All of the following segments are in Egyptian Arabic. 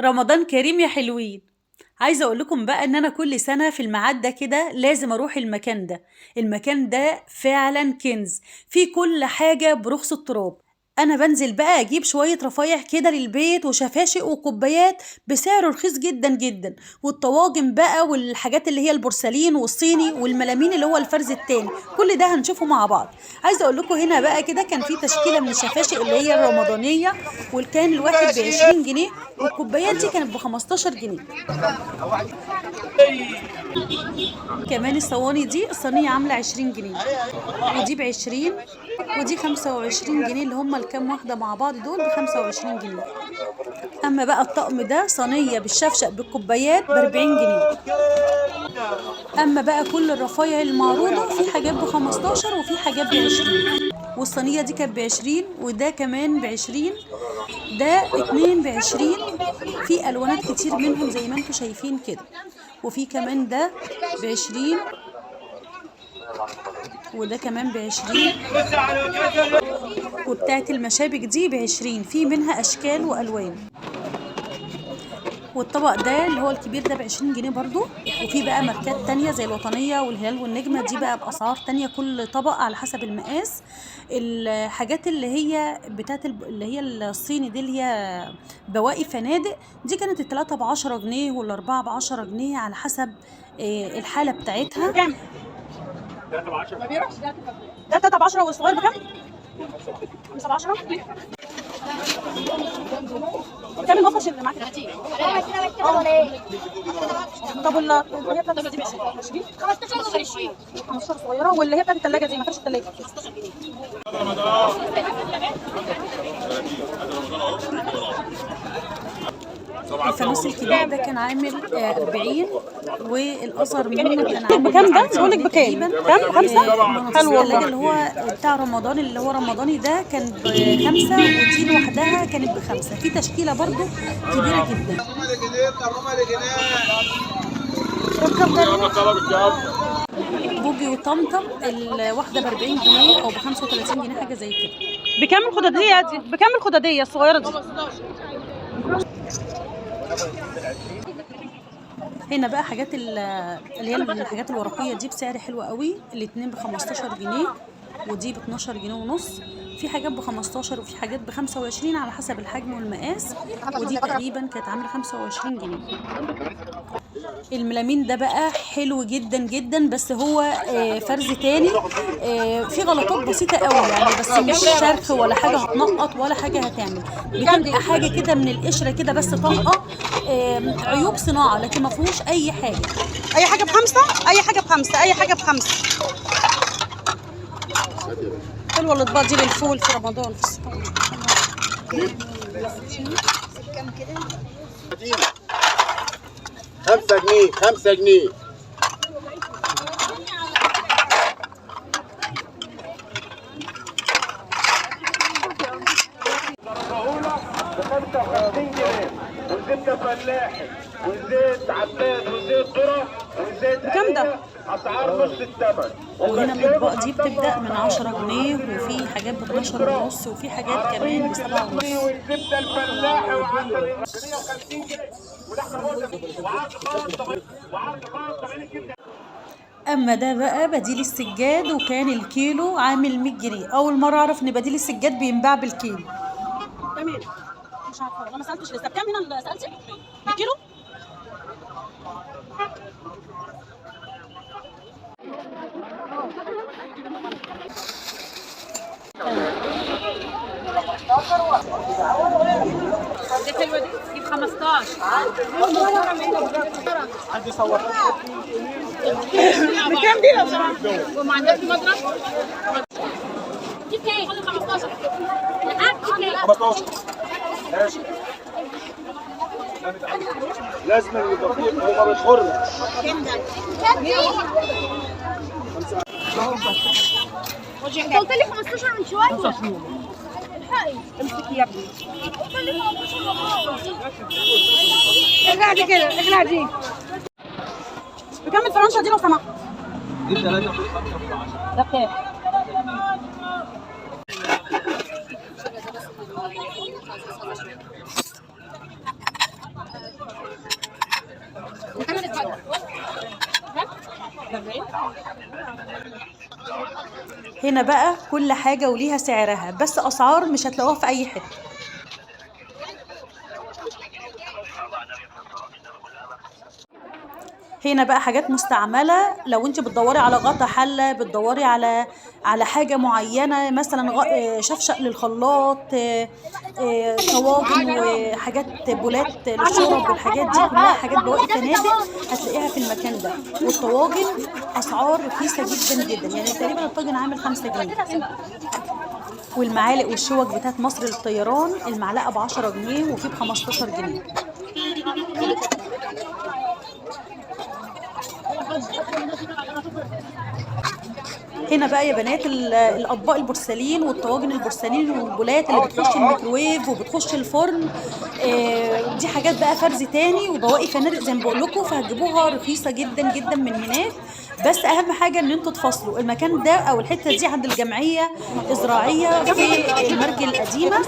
رمضان كريم يا حلوين. عايزه اقول لكم بقى ان انا كل سنة في الميعاد ده كده لازم اروح المكان ده. المكان ده فعلا كنز، في كل حاجة برخص التراب. انا بنزل بقى اجيب شوية رفايع كده للبيت وشفاشق وكوبايات بسعر رخيص جدا جدا، والطواجن بقى والحاجات اللي هي البورسلين والصيني والملامين اللي هو الفرز التاني، كل ده هنشوفه مع بعض. عايزه اقول لكم هنا بقى كده كان في تشكيله من الشفاشق اللي هي الرمضانية، والكان الواحد ب 20 جنيه، والكوبايات دي كانت ب 15 جنيه. كمان الصواني دي الصينية عامله 20 جنيه، ودي ب 20، ودي 25 جنيه، اللي هم الكام واحدة مع بعض دول ب 25 جنيه. اما بقى الطقم ده صينية بالشفشق بالكوبايات ب 40 جنيه. اما بقى كل الرفايع المعروضة في حاجات ب 15 وفي حاجات ب 20، والصينيه دي كانت ب 20، وده كمان ب 20، ده 2 ب 20. في الوانات كتير منهم زي ما انتم شايفين كده، وفي كمان ده ب 20، وده كمان ب 20، وبتاعت المشابك دي ب 20، في منها اشكال والوان. والطبق ده اللي هو الكبير ده ب 20 جنيه برضو. وفي بقى ماركات تانية زي الوطنية والهلال والنجمة، دي بقى بأسعار تانية، كل طبق على حسب المقاس. الحاجات اللي هي بتاعت اللي هي الصيني دي اللي هي بواقي فنادق، دي كانت التلاتة ب10 جنيه والأربعة ب10 جنيه على حسب الحالة بتاعتها. كام؟ ده 3 ب 10 والصغير بكام؟ 5 ب 10. كام المفرش اللي معاك؟ 30. طب اللي هي بتاعت دي ب 20؟ 15 و20. 15 صغيرة، واللي هي بتاعت الثلاجة دي مفرش الثلاجة 15 جنيه. الفانوس الكبير ده كان عامل 40، والاصغر منه كان عامل بكام ده؟ 30 بقول لك بكام؟ تقريباً. كام؟ 5؟ حلو الثلاجة والله. اللي هو بتاع رمضان اللي هو رمضاني ده كان ب5، ودي لوحدها كانت ب5. في تشكيلة برضو كبيرة جدا. بوجي وطمطم الواحدة ب40 جنيه أو ب35 جنيه، حاجة زي كده. بكام الخداديه دي؟ بكام الخداديه الصغيرة دي؟ هنا بقى حاجات اللي هي الحاجات الورقية دي بسعر حلو قوي، الاتنين ب15 جنيه، ودي ب12 جنيه ونص. في حاجات ب15 وفي حاجات ب25 على حسب الحجم والمقاس، ودي تقريبا كانت عاملة 25 جنيه. الملامين ده بقى حلو جدا جدا، بس هو فرز تاني، في غلطات بسيطة قوي يعني، بس مش شرخ ولا حاجة هتنقط ولا حاجة هتعمل، بتبقى حاجة كده من القشرة كده بس طاقة، عيوب صناعة، لكن ما فيهوش أي حاجة. اي حاجة ب5، اي حاجة ب5، اي حاجة ب5. حلوة الاطباق دي للفول في رمضان في السحور. 5 جنيه، 5 جنيه. ب 55 جنيه، والزبده فلاحي وزيت عباد وزيت ذره وزيت بكام ده؟ قلية، اسعار نص الثمن. وهنا الأطباق دي بتبدأ من 10 جنيه، وفي حاجات ب12 ونص، وفي حاجات كمان ب7 ونص. والزبده الفلاحي وعسل 150 جنيه، ولحمه موزة وعرض خالص 80 جنيه. اما ده بقى بديل السجاد، وكان الكيلو عامل 100 جنيه. اول مرة اعرف ان بديل السجاد بينباع بالكيلو. تمام. مش عارفه والله، ما سالتش لسه. بكام هنا سالتي؟ بالكيلو؟ دي حلوة دي، دي ب 15. بكام دي لو سمحت؟ وما عندكش مضرب؟ دي بكام؟ 15. 15. ماشي. لازم يبقى فيه، هو ما بيتخرش. انت قلت لي 15 من شوية. الحقي امسكي يا ابني. قلت لي 15 والله. اقلع دي كده، اقلع دي. بكام الفرنشه دي لو سمحت؟ دي 3 ب 5 ب 10. ده بكام؟ هنا بقى كل حاجة وليها سعرها، بس اسعار مش هتلاقوها في اي حتة. هنا بقى حاجات مستعملة، لو انت بتدوري على غطا حلة، بتدوري على حاجة معينة، مثلا شفشق للخلاط، طواجن وحاجات بولات للشرب والحاجات دي كلها، حاجات بواقي فنادق هتلاقيها في المكان ده. والطواجن اسعار رخيصة جدا جدا، يعني تقريبا الطاجن عامل 5 جنيه. والمعالق والشوك بتاعت مصر للطيران، المعلقة ب10 جنيه وفي ب15 جنيه. هنا بقى يا بنات الاطباق البورسلين والطواجن البورسلين والبولات اللي بتخش الميكروويف وبتخش الفرن، دي حاجات بقى فرز تاني وبواقي فنادق زي ما بقول لكم، فهتجيبوها رخيصة جدا جدا من هناك. بس اهم حاجة ان انتوا تفصلوا المكان ده او الحتة دي عند الجمعية الزراعية في المرج القديمة.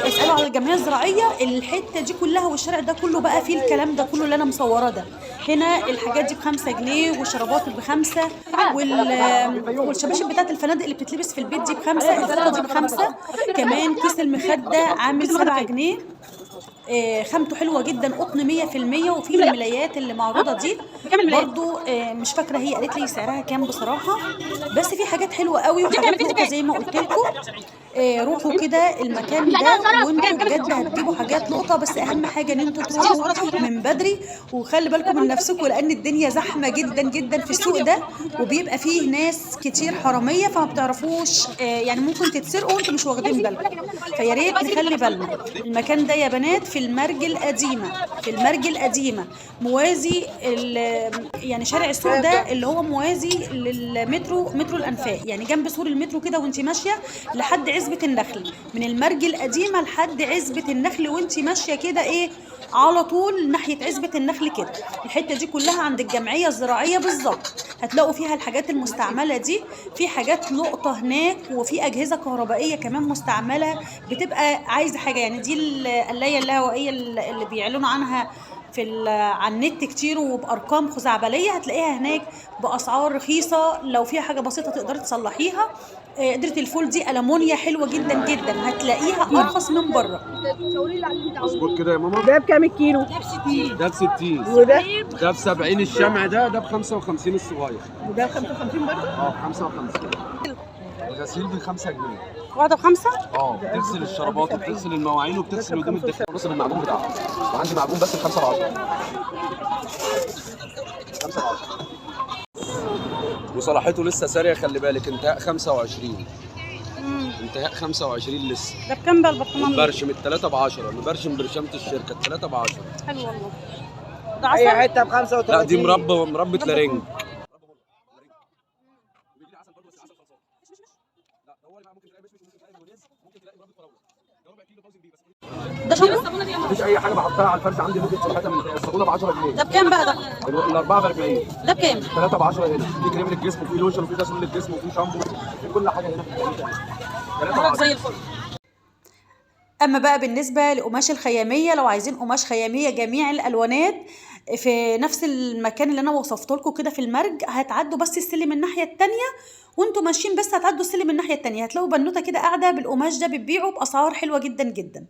اسالوا على الجمعية الزراعية، الحتة دي كلها والشارع ده كله بقى فيه الكلام ده كله اللي انا مصوراه ده. هنا الحاجات دي ب5 جنيه، والشرابات ب5، والشباشب بتاعت الفنادق اللي بتتلبس في البيت دي ب5، الفوطه دي ب5 كمان. كيس المخدة عامل 7 جنيه، خامته حلوة جدا، قطن 100%. وفي الملايات اللي معروضة دي برضو، مش فاكره هي قالت لي سعرها كام بصراحة، بس في حاجات حلوة قوي وحاجات لقطة زي ما قلت لكم. روحوا كده المكان ده وانتوا بجد هتجيبوا حاجات لقطة، بس اهم حاجة ان انتوا تروحوا من بدري وخلي بالكم من نفسكم، لان الدنيا زحمة جدا جدا في السوق ده، وبيبقى فيه ناس كتير حرامية، فما بتعرفوش، يعني ممكن تتسرقوا وانتوا مش واخدين بالكم. فيا ريت نخلي بالنا. المكان ده يا بنات في المرج القديمة، في المرج القديمة، موازي يعني شارع السوق ده اللي هو موازي للمترو، مترو الانفاق، يعني جنب سور المترو كده وانت ماشية لحد عزبه النخل، من المرج القديمة لحد عزبه النخل وانت ماشية كده ايه على طول ناحية عزبه النخل كده. الحتة دي كلها عند الجمعية الزراعية بالظبط، هتلاقوا فيها الحاجات المستعملة دي، في حاجات لقطة هناك، وفي اجهزة كهربائية كمان مستعملة بتبقى عايزه حاجة، يعني دي القلايه اللاهوائيه اللي بيعلنوا عنها في على النت كتير وبارقام خزعبليه، هتلاقيها هناك باسعار رخيصة. لو فيها حاجة بسيطة تقدري تصلحيها. قدره الفول دي المونيا حلوة جدا جدا، هتلاقيها ارخص من بره. مظبوط كده يا ماما. ده بكام الكيلو؟ ده ب 60. ده ب 60. وده؟ ده ب 70 الشمع، ده ب 55 الصغير. وده ب 55 برضه؟ اه ب 55. الغسيل ب 5 جنيه. واحدة ب5؟ اه بتغسل الشرابات وبتغسل المواعين وبتغسل هدوم الداخل. نص بالمعجون بتاعها، وعندي معجون بس ب 5 ب 10. 5 ب 10. وصلاحيته لسه ساريه، خلي بالك، انتهاء 25. انتهاء 25 لسه. ده بكام بقى البرطمان؟ مبرشم الثلاثة ب 10، مبرشم برشامه الشركة الثلاثة ب 10. حلو والله. ده عسل؟ اي حتة ب 35. لا دي مربى لارنج. ده شامبو؟ مفيش اي حاجة بحطها على الفرش عندي ممكن صلاحيتها من الصابونه ب 10 جنيه. ده بكام بقى ده؟ الاربعة ب 40. ده بكام؟ 3 ب 10 هنا، في كريم للجسم وفي لوشن وفي غسول للجسم وفي شامبو، في كل حاجة هنا. 3 ب زي الفل. اما بقى بالنسبة لقماش الخياميه، لو عايزين قماش خياميه جميع الالوانات في نفس المكان اللي انا وصفته لكم كده في المرج، هتعدوا بس السلم الناحية الثانية وانتوا ماشيين، بس هتعدوا السلم الناحية الثانية هتلاقوا بنوته كده قاعدة بالقماش ده بتبيعه باسعار حلوة جدا جدا.